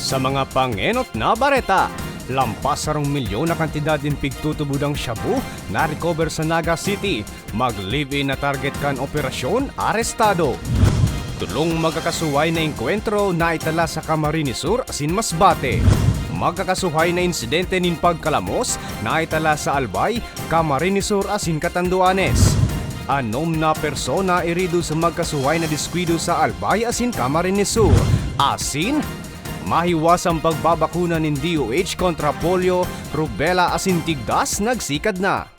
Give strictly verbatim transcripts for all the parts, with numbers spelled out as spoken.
Sa mga pangenot na bareta, lampas sarong milyon na kantidad nin pigtutubodang shabu na-recover sa Naga City. Mag-live-in na target kan operasyon, arestado. Tolong magkakasuhay na engkwentro naitala sa Camarines Sur asin Masbate. Magkakasuhay na insidente nin pagkalamos naitala sa Albay, Camarines Sur asin Catanduanes. Anom na persona irido sa magkasuhay na diskuido sa Albay asin Camarines Sur. Asin, mahiwasang pagbabakuna nin D O H kontra polio, rubella asin tigdas nagsikad na.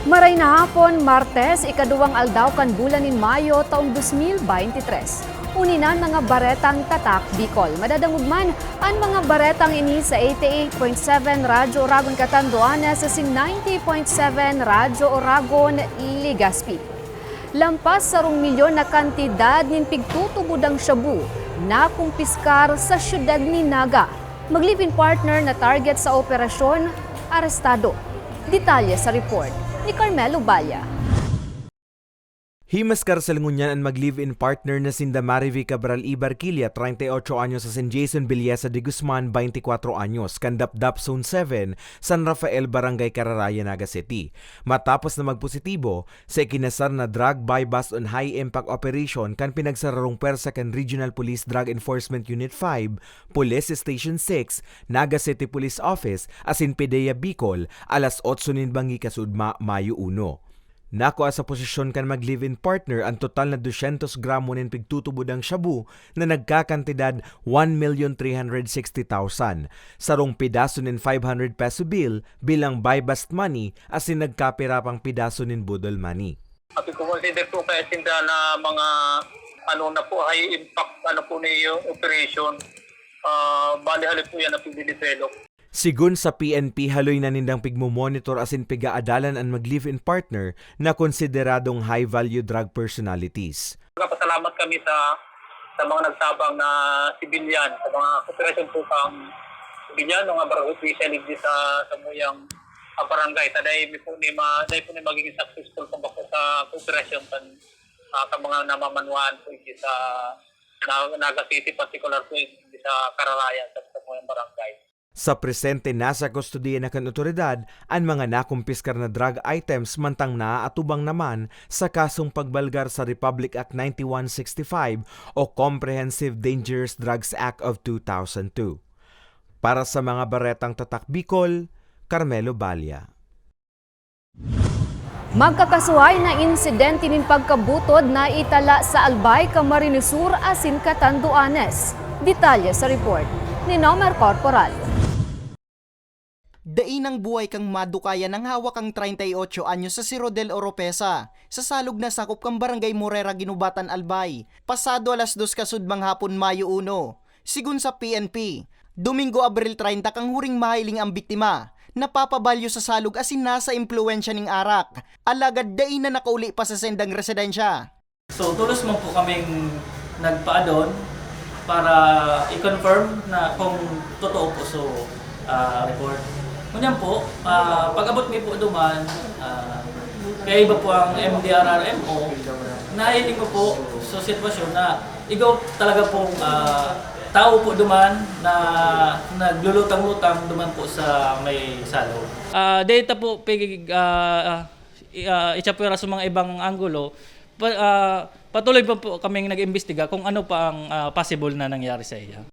Maray na hapon, Martes, ikaduwang aldaw kan bulan nin Mayo, taong dos mil beintitres. Uni na an mga baretang Tatak Bicol. Madadangog man an mga baretang ini sa eighty-eight point seven Radyo Oragon Catanduanes asin ninety point seven Radyo Oragon, Legazpi. Lampas sarong milyon na kantidad nin pigtutubodang shabu nakumpiskar sa siyudad nin Naga. Mag-live-in partner na target sa operasyon, arestado. Detalye sa report ni Carmelo Balla. Himaskar sa lingon niyan an mag-live-in partner na sinda Marivi Cabral y Barquilla, treinta y ocho anyos, asin Jason Villesa de Guzman, veinticuatro anyos, kan Dapdap Zone seven, San Rafael, Barangay Cararaya, Naga City. Matapos na magpositibo, sa ikinasar na drug buy-bust on high-impact operation kan pinagsararong pwersa kan Regional Police Drug Enforcement Unit five, Police Station six, Naga City Police Office, asin PDEA Bicol, alas otso nin bangi kasudma, Mayo uno. Nakua sa posesyon kan mag-live-in partner an total na dosyentos gramo nin pigtutubodang shabu na nagkakantidad one million three hundred sixty thousand, sarong pedaso nin five hundred peso bill bilang buy-bust money asin nagkapira pang pedaso nin boodle money. Mapikonsider po kaya sinda na mga, ano na po, high impact, ano po, na yung operation. Ah, bali, hali po yan na pinidevelop. Sigon sa P N P, haloy na nindang pigmomonitor asin pigaadalan an mag-live-in partner na konsideradong high-value drug personalities. Nagpapasalamat kami sa, sa mga nagtabang na sibilyan, sa mga kooperasyon po kang sibilyan, mga barangay official, digdi sa, sa muyang, ah, barangay. Ta dai mi po ni ma-, dai po ni magiging successful kung bako sa kooperasyon kan, ah, kan mga namamanwaan po digdi sa Na-, Naga City, partikular po digdi sa Cararaya, sa, sa muyang barangay. Sa presente, nasa kustodiya na kan otoridad an mga nakumpiskar na drug items, mantang naaatubang naman sa kasong pagbalgar sa Republic Act ninety-one sixty-five o Comprehensive Dangerous Drugs Act of two thousand two. Para sa mga baretang Tatak Bicol, Carmelo Balla. Magkakasuhay na insidente nin pagkabutod naitala sa Albay, Camarines Sur asin Catanduanes. Detalye sa report ni Nomer Corporal. Dai nang buhay kan madukayan an hawak kan treinta y ocho anyos na si Rodel Oropesa, sa salog na sakop kan Barangay Morera, Guinobatan, Albay, pasado alas dos kasudmang hapon, Mayo uno. Sigon sa P N P, Domingo, Abril treinta, kan huring mahiling an biktima, napapabalyo sa salog asin nasa impluwensya nin arak, alagad dai na nakauli pa sa saindang residensya. So, tolos man po kaming nagpaadon para i-confirm na kung totoo po so, ah, report. Ngunyan po, ah, pag-abot mi po duman, ah, kaiba po ang M D R R M O, nahiling ko po sa sitwasyon na igwa talaga pong, ah, tao po duman na naglulutang-lutang duman po sa may salog. Ah, data po, pig-, ah, i-, ah, itsapwera sa mga ibang anggulo, pa-, ah, patuloy pa po kaming nag-imbestiga kung ano pa ang, ah, possible na nangyari sa iya.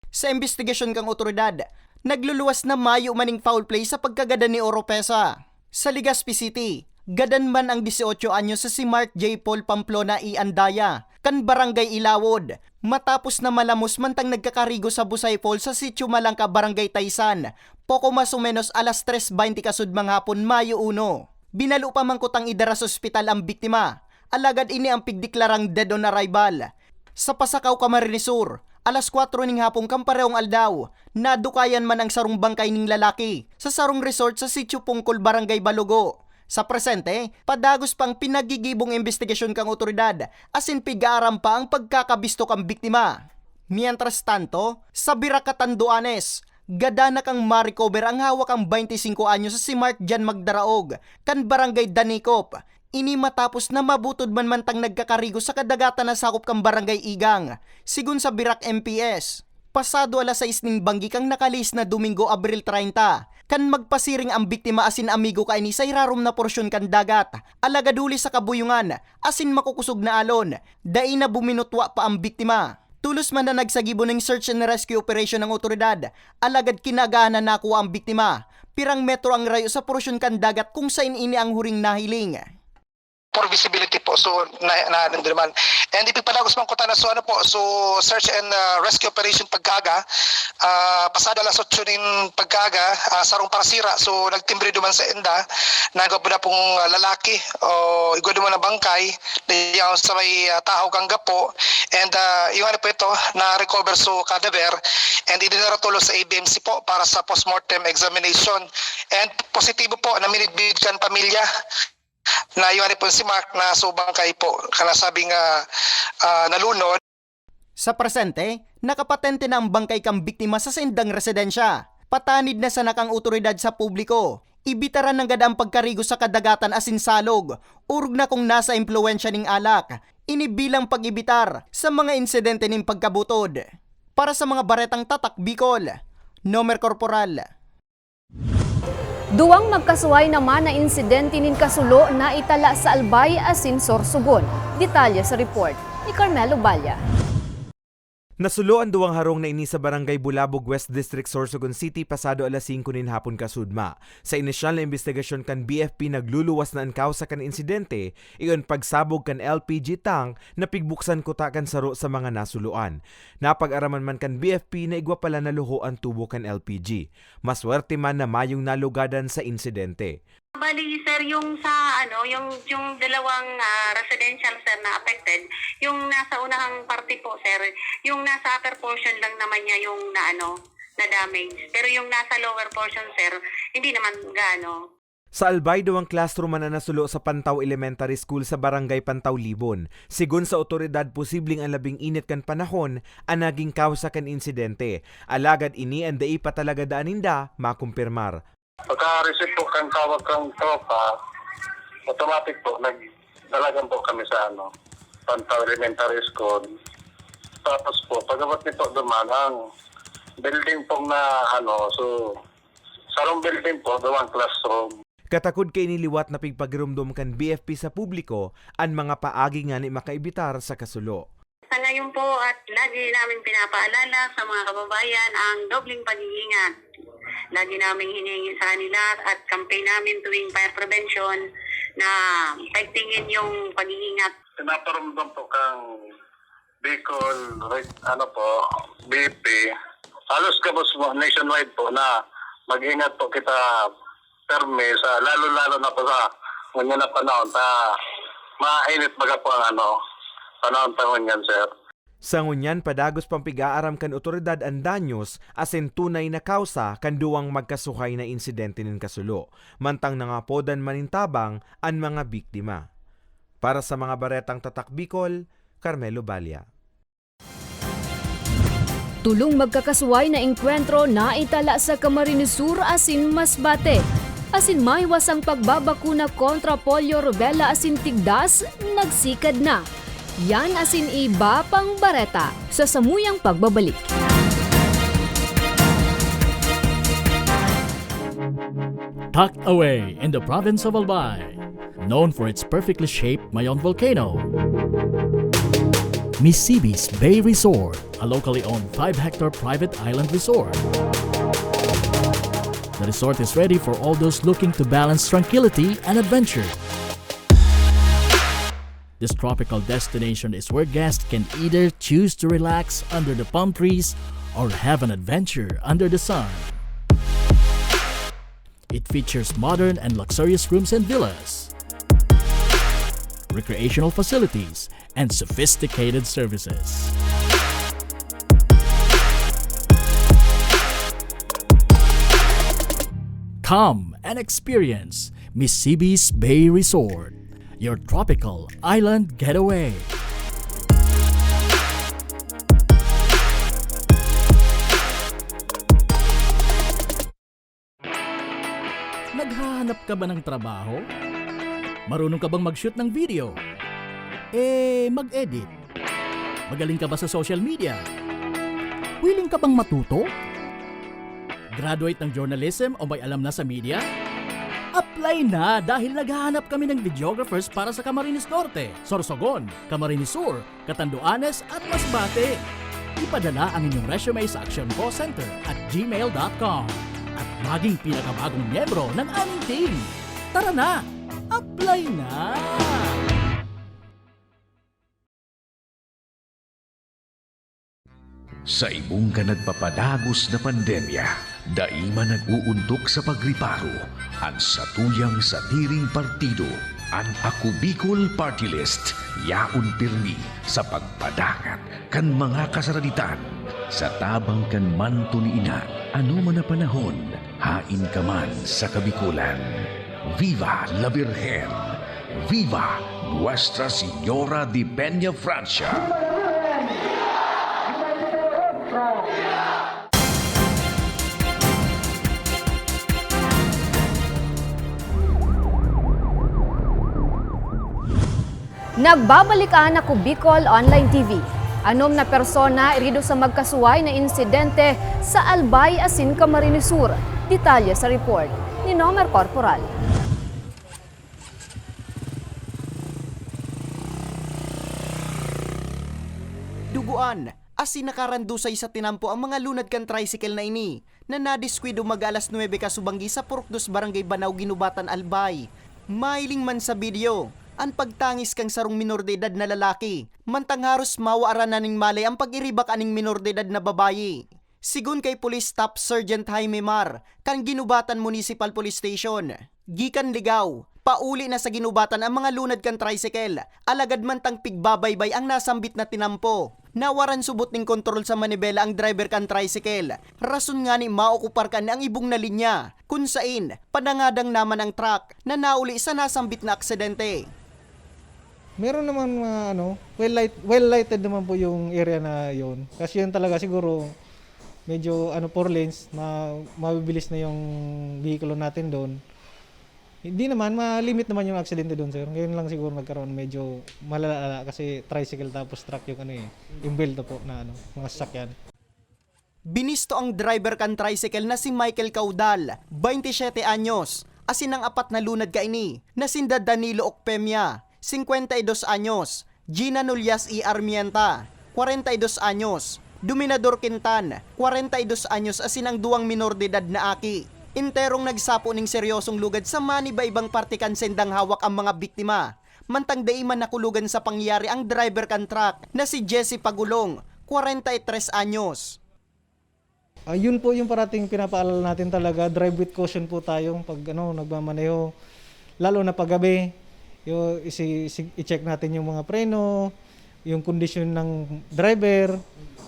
Sa imbestigasyon kan otoridad, nagluluwas na mayo man nin foul play sa pagkagadan ni Oropesa. Sa Legazpi City, gadan man ang dieciocho anyos na si Mark J Paul Pamplona y Andaya, kan Barangay Ilawod, matapos na malamos mantang nagkakarigo sa Busay Falls sa Sitio Malangka, Barangay Taysan, poko mas o menos alas tres beinte kasudmang hapon, Mayo uno. Binalo pa man kutang idara sa ospital ang biktima, alagad ini ang pigdeklarang dead on arrival. Sa Pasacao, Camarines Sur, alas kwatro ning hapon kan parehong aldaw, nadukayan man ang sarong bangkay ning lalaki sa sarong resort sa Sitio Pungkol, Barangay Balugo. Sa presente, padagos pang pinaggigibong imbestigasyon kan awtoridad asin pig-aaram pa ang pagkakabisto kan biktima. Mientras tanto, sa Virac, Catanduanes, gadanak ang ma-recover ang hawak kan baynte singko anyos na si Mark Jan Magdaraog, kan Barangay Danicop. Ini matapos na mabutod man mantang nagkakarigo sa kadagatan na sakop kan Barangay Igang, sigon sa Virac M P S. Pasado alas sais nin banggi kan nakalihis na Domingo, Abril treinta, kan magpasiring ang biktima asin amigo kaini sa irarom na porsyon kan dagat, alagad huli sa kabuyongan asin makukosog na alon, dai na buminutwa pa ang biktima. Tolos man na nagsagibo nin search and rescue operation ang awtoridad, alagad kinaagahan na nakuha ang biktima. Pirang metro ang rayo sa porsyon kan dagat kung saen ini ang huring nahiling. Poor visibility po, so na, na, nandun naman. And ipagpadagos man kuta na, so ano po, so search and, ah, rescue operation pagkaaga, ah, pasado alas otso nin pagkaaga, ah, sarong parasira, so nagtimbre duman sa enda, nagwa po na pong, ah, lalaki, o igwa duman na bangkay, diyan sa may, ah, tahaw kan gapo, and, ah, yung ano po ito, na-recover so cadaver, and idinara tulos sa A B M C po para sa postmortem examination, and positibo po na minidbid kan pamilya na yung ano po si Mark na so bangkay po, kanasabing, ah, ah, nalunod. Sa presente, nakapatente na ang bangkay kan biktima sa saindang residensya. Patanid na sana kan awtoridad sa publiko. Ibitaran nanggad ang pagkarigo sa kadagatan asin salog, orog na kung nasa impluwensya nin alak. Ini bilang pag-ibitar sa mga insidente nin pagkabutod. Para sa mga baretang Tatak Bicol, Nomer Corporal. Duwang magkasuhay naman na insidente nin kasulo na itala sa Albay asin Sorsogon. Detalye sa report ni Carmelo Balla. Nasulo an duwang harong na ini sa Barangay Bulabog, West District, Sorsogon City, pasado alas singko nin hapon kasudma. Sa inisyal na imbestigasyon kan B F P, nagluluwas na an kawsa kan insidente, iyo an pagsabog kan L P G tank na pigbuksan kuta kan saro sa mga nasuloan. Napag-araman man kan B F P na igwa pala na luho an tubo kan L P G. Maswerte man na mayong nalugadan sa insidente. Bali, sir, yung sa, ano, yung, yung dalawang, ah, residential, sir, na affected, yung nasa unahang parte po, sir, yung nasa upper portion lang naman niya yung na, ano, na damage. Pero yung nasa lower portion, sir, hindi naman gaano. Sa Albay, duwang classroom man an nasulo sa Pantaw Elementary School sa Barangay Pantaw, Libon. Sigon sa awtoridad, posibleng an labing init kan panahon an naging kawsa kan insidente. Alagad ini an dai pa talaga daan ninda makumpirmar. Pagka-receive po kan tawag kan tropa, automatic po, nagdalagan po kami sa, ano, Pantaw Elementary School. Tapos po, pag-abot nito duman, ang building pong na, ano, so, sarong building po, duwang classroom. Katakod kaini, liwat na pigpagiromdom kan B F P sa publiko an mga paagi ngani makaibitar sa kasulo. Sa ngayon po at lagi namin pinapaalala sa mga kababayan ang dobleng pag-iingat. Lagi naming hinihingi sa kanila at campaign namin tuwing fire prevention na paigtingin yung pag-iingat. Pinaparamdam po kang Bicol, right, ano po, B P. Halos gabos mo, nationwide po na mag-ingat po kita permi sa, lalo-lalo na po sa ngunyan na panahon, sa mainit baga po ang ano, panahon pa ngunyan, sir. Sa ngunyan, padagos pang pig-aaram kan otoridad an danyos asin tunay na kawsa kan duwang magkasuhay na insidente nin kasulo, mantang nangapodan man nin tabang an mga biktima. Para sa mga baretang Tatak Bicol, Carmelo Balla. Tulong magkakasuway na engkwentro na itala sa Camarines Sur asin Masbate. Asin mahiwasang pagbabakuna kontra polio, rubella asin tigdas, nagsikad na. Yan asin iba pang bareta sa samuyang pagbabalik. Tucked away in the province of Albay, known for its perfectly shaped Mayon volcano, Misibis Bay Resort, a locally owned five-hectare private island resort. The resort is ready for all those looking to balance tranquility and adventure. This tropical destination is where guests can either choose to relax under the palm trees or have an adventure under the sun. It features modern and luxurious rooms and villas, recreational facilities, and sophisticated services. Come and experience Misibis Bay Resort, your tropical island getaway. Naghahanap ka ba ng trabaho? Marunong ka bang mag-shoot ng video? Eh, mag-edit? Magaling ka ba sa social media? Willing ka bang matuto? Graduate ng journalism o may alam na sa media? Apply na, dahil naghahanap kami ng videographers para sa Camarines Norte, Sorsogon, Camarines Sur, Catanduanes at Masbate. Ipadala ang inyong resume sa Action Call Center at gmail dot com at maging pinakabagong miyembro ng aming team. Tara na! Apply na! Sa ibong kan nagpapadagos na pandemya, dai man nag-uuntok sa pagriparo an satuyang sadiring partido. An Ako Bicol Party List yaon pirmi sa pagpadangat kan mga kasaraditan. Sa tabang kan manto ni Ina, anoman na panahon, haen ka man sa Kabicolan. Viva la Virgen! Viva Nuestra Señora de Peña Francia! Nagbabalik an Ako Bicol Online T V. Anom na persona irido sa magkasuway na insidente sa Albay asin Camarines Sur. Detalye sa report ni Nomer Corporal. Dugoan asin nakarandusay sa tinampo ang mga lunad kan tricycle na ini, na nadiskuido mag-aalas nuebe kasubanggi sa Purok Dos, Barangay Banao, Guinobatan, Albay. Mahiling man sa video an pagtangis kan sarong minor de edad na lalaki, mantang haros mawaran na nin malay ang pag-iribak aning minor de edad na babayi. Sigon kay Police Staff Sergeant Jaime Mar, kan Guinobatan Municipal Police Station, gikan Ligao, pauli na sa Guinobatan ang mga lunad kan tricycle, alagad mantang pigbabaybay ang nasambit na tinampo, nawaran subot nin kontrol sa manibela ang driver kan tricycle, rason ngani maokupar kan ang ibong na linya, kun sain panangadang naman ang truck na nauli sa nasambit na aksidente. Meron naman mga ano, well light, well lighted naman po yung area na yun. Kasi yun talaga siguro medyo ano, four lanes, ma-, mabibilis na yung bihikulo natin doon. Hindi naman, ma-limit naman yung aksidente doon, sir. Ngayon lang siguro nagkaroon medyo malala kasi tricycle tapos truck yung ano eh, yung belta po na ano, mga sasakyan. Binisto ang driver kan tricycle na si Michael Caudal, baynte siyete anyos, asin ang apat na lunad kaini na sinda Danilo Ocpemia, singkwenta y dos anyos, Gina Nullas y Armienta, kwarenta y dos anyos, Dominador Quintan, kwarenta y dos anyos, asin ang duwang minor de edad na aki. Enterong nagsapo ning seryosong lugad sa maniba-ibang parte kan sendang hawak ang mga biktima. Mantang dai man nakulugan sa pangyayari ang driver kan truck na si Jesse Pagulong, kwarenta y tres anyos. Ah, yun po yung parating pinapaalala natin talaga, drive with caution po tayo pag, ano, nagmamaneho, lalo na paggabi. Yo, isi-, isi-, i-check natin yung mga preno, yung kondisyon ng driver,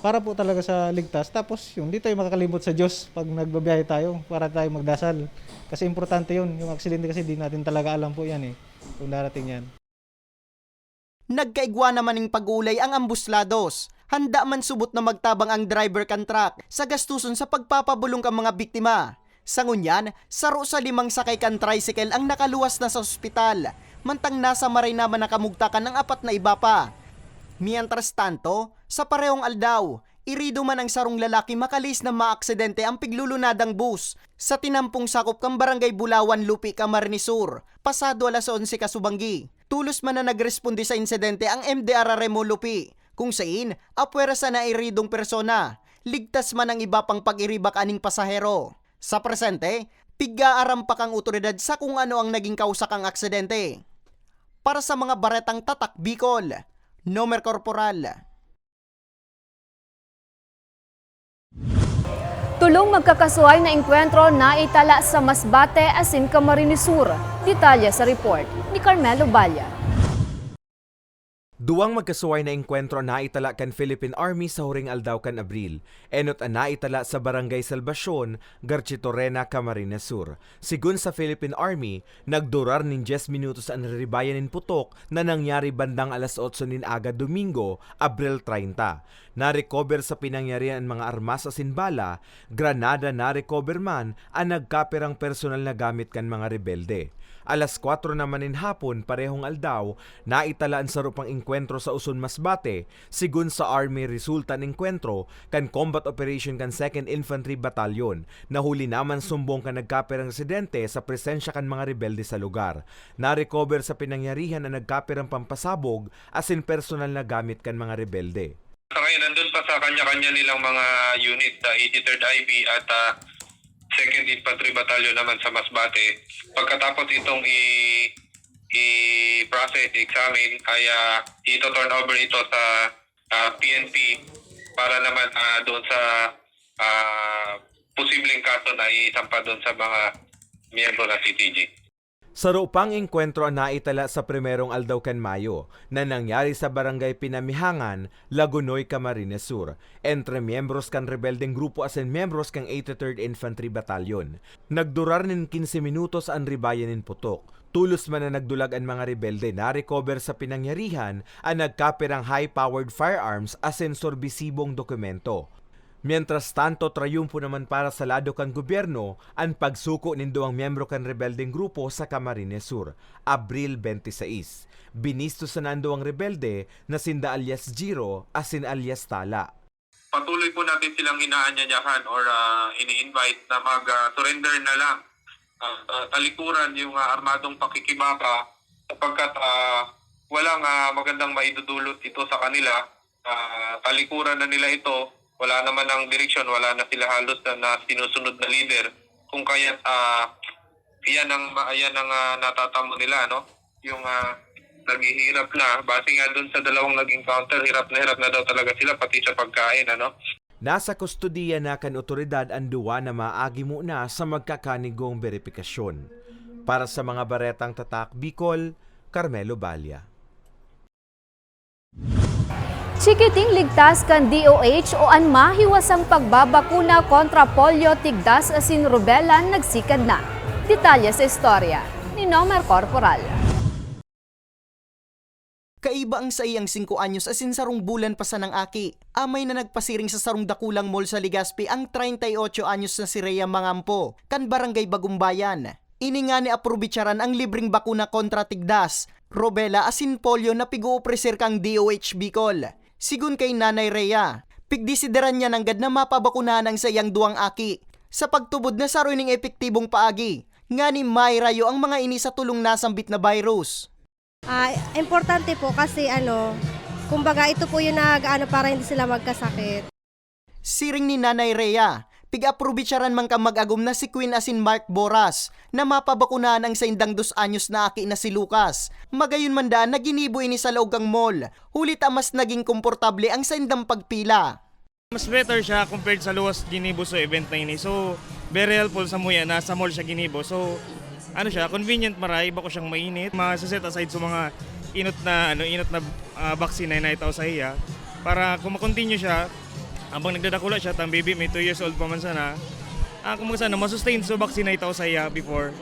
para po talaga sa ligtas. Tapos yun, di tayo makakalimot sa Diyos pag nagbabiyahe tayo, para tayo magdasal. Kasi importante yun, yung aksidente kasi di natin talaga alam po yan eh, kung darating yan. Nagkaigwa naman ning pag-olay ang ambos lados. Handa man subot na magtabang ang driver kan truck sa gastuson sa pagpapabolong kan mga biktima. Sa ngunyan, saro sa limang sakay kan tricycle ang nakaluwas na sa ospital, mantang nasa maray naman na kamugtakan ang apat na iba pa. Mientras tanto, sa parehong aldaw, irido man ang sarong lalaki makalihis na maaksidente ang piglulunadang bus sa tinampong sakop kan Barangay Bulawan, Lupi, Camarines Sur, pasado alas onse kasubanggi. Tolos man na nagresponde sa insidente ang M D R Remo Lupi, kung sain apwera sana iridong persona. Ligtas man ang iba pang pag-iribak aning pasahero. Sa presente, pig-aaram pa kan awtoridad sa kung ano ang naging kausa kan aksidente. Para sa mga baretang Tatak Bicol, Nomer Corporal. Tolong magkakasuhay na engkwentro naitala sa Masbate asin Camarines Sur. Detalye sa report ni Carmelo Balla. Duwang magkasuway na engkwentro an naitala kan Philippine Army sa huring aldaw kan Abril. Enot an naitala sa Barangay Salvacion, Garchitorena, Camarines Sur. Sigon sa Philippine Army, nagdurar nin dyes minutos an riribayan nin putok na nangyari bandang alas otso nin aga Domingo, Abril treinta. Narecover sa pinangyarihan an mga armas asin bala, granada narecover man an nagkapirang personal na gamit kan mga rebelde. Alas kwatro naman nin hapon, parehong aldaw, naitala an saro pang engkwentro sa Oson, Masbate. Sigon sa Army, resulta an engkwentro kan combat operation kan Second Infantry Battalion. Nahuli naman sumbong kan nagkapirang residente sa presensya kan mga rebelde sa lugar. Narecover sa pinangyarihan an nagkapirang pampasabog asin personal na gamit kan mga rebelde. Sa ngayon, nandun pa sa kanya-kanya nilang mga unit, sa eighty-third I B at, ah, Second Infantry Battalion naman sa Masbate. Pagkatapos itong i-, i-process, i-examine, ay, ah, ito-turn over ito sa, ah, P N P para naman, ah, doon sa, ah, posibleng kaso na isampa doon sa mga miyembro ng C T G. Saro pang engkwentro an naitala sa primerong aldaw kan Mayo, na nangyari sa Barangay Pinamihangan, Lagonoy, Camarines Sur, entre miyembros kan rebeldeng grupo asin miyembros kan eighty-third Infantry Battalion. Nagdurar nin quince minutos an ribayan nin putok. Tolos man na nagdulag an mga rebelde, narecover sa pinangyarihan an nagkapirang high-powered firearms asin sorbesibong dokumento. Mientras tanto, trayumpo naman para sa lado kan gobyerno an pagsuko nin duwang miyembro kan rebeldeng grupo sa Camarines Sur, Abril twenty-six. Binisto sana an duwang rebelde na sinda alias Jiro asin alias Tala. Patuloy po natin silang inaanyayahan or, ah, ini-invite na mag, ah, surrender na lang. Ah, ah, talikuran yung, ah, armadong pakikibaka sapagkat, ah, walang, ah, magandang maidudulot ito sa kanila. Ah, talikuran na nila ito. Wala naman ang direksyon, wala na sila halos na, na sinusunod na leader. Kung kaya, ah, yan ang ma-, yan ang, ah, natatamo nila, no? Yung, ah, naghihirap na. Base nga dun sa dalawang nag-encounter, hirap na hirap na daw talaga sila, pati sa pagkain, ano? Nasa kustodiya na kan otoridad an duwa na maagi muna sa magkakanigong beripikasyon. Para sa mga baretang Tatak Bicol, Carmelo Balla. Chikiting ligtas kan D O H o an mahiwasang pagbabakuna kontra polio, tigdas asin rubella nagsikad na. Detalye sa istorya ni Nomer Corporal. Kaiba ang saiyang singko anyos asin sarong bulan pa sanang aki, amay na nagpasiring sa sarong dakulang mall sa Legazpi ang treinta y ocho anyos na si Rhea Mangampo, kan Barangay Bagumbayan. Ini ngani aprobitsaran ang libreng bakuna kontra tigdas, rubella asin polio na pig-oopreser kan D O H Bicol. Sigon kay Nanay Rhea, pigdesideran niya nanggad na mapabakunahan ang saiyang duwang aki, sa pagtubod na saro ining epektibong paagi, ngani mairayo ang mga ini sa tolong nasambit na virus. Ah, importante po kasi ano, kumbaga ito po yung nag-aano para hindi sila magkasakit. Siring ni Nanay Rhea, pig-aprobitsaran man kan mag-agom na si Queen asin Mark Boras na mapabakunahan ang saindang dos anyos na aki na si Lucas. Magayon man daan na ginibo ini sa laog kan mall, huli ta mas naging komportable ang saindang pagpila. Mas better siya compared sa luwas ginibo sa event na ini. So, very helpful sa muya na sa mall siya ginibo. So, ano siya, convenient maray, bako siyang mainit. Masa-set aside sa mga inot na, ano, inot na, ah, vaccine na inaitaw sa iya. Para kung ma-continue siya, habang nagdadakula siya, tang baby, may two years old pa man sana. Ah, kung sana, masustain sa vaccine na itaw sa iya before.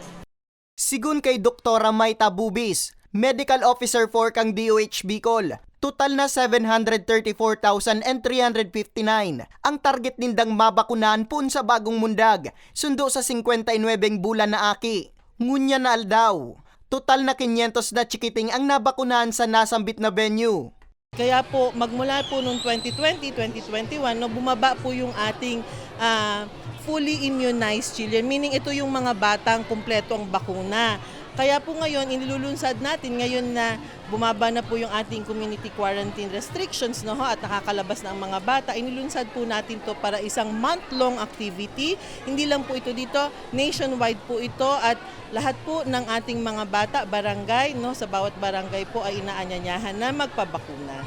Sigon kay Doktora Maita Bubis, Medical Officer four kan D O H Bicol, total na seven hundred thirty-four thousand and three hundred fifty-nine ang target nindang mabakunahan poon sa Bagong Mundag, sundo sa singkwenta y nuwebeng bulan na aki. Ngunyan na aldaw, total na kinyentos na chikiting ang nabakunahan sa nasambit na venue. Kaya po, magmula po noong twenty twenty, twenty twenty-one, no, bumaba po yung ating, ah, fully immunized children. Meaning, ito yung mga batang kumpleto ang bakuna. Kaya po ngayon, inilulunsad natin ngayon na bumaba na po yung ating community quarantine restrictions, no, ho, at nakakalabas na ang mga bata. Inilunsad po natin to para isang month-long activity. Hindi lang po ito dito, nationwide po ito at lahat po ng ating mga bata, barangay, no, sa bawat barangay po ay inaanyayahan na magpabakuna.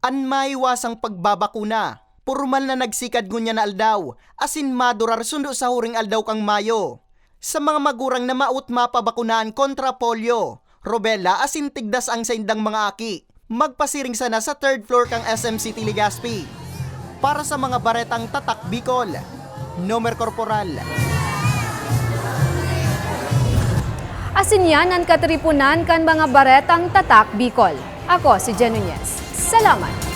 An maiwasang pagbabakuna, pormal na nagsikad ngunyan na aldaw, asin madurar sundo sa huring aldaw kan Mayo. Sa mga magurang na maot mapabakunahan kontra polio, rubella asin tigdas ang saindang mga aki, Magpasiring sana sa third floor kan S M City Legazpi. Para sa mga baretang Tatak Bicol, Nomer Corporal. Asin yan an katripunan kan mga baretang Tatak Bicol. Ako si Jen Nunez. Salamat!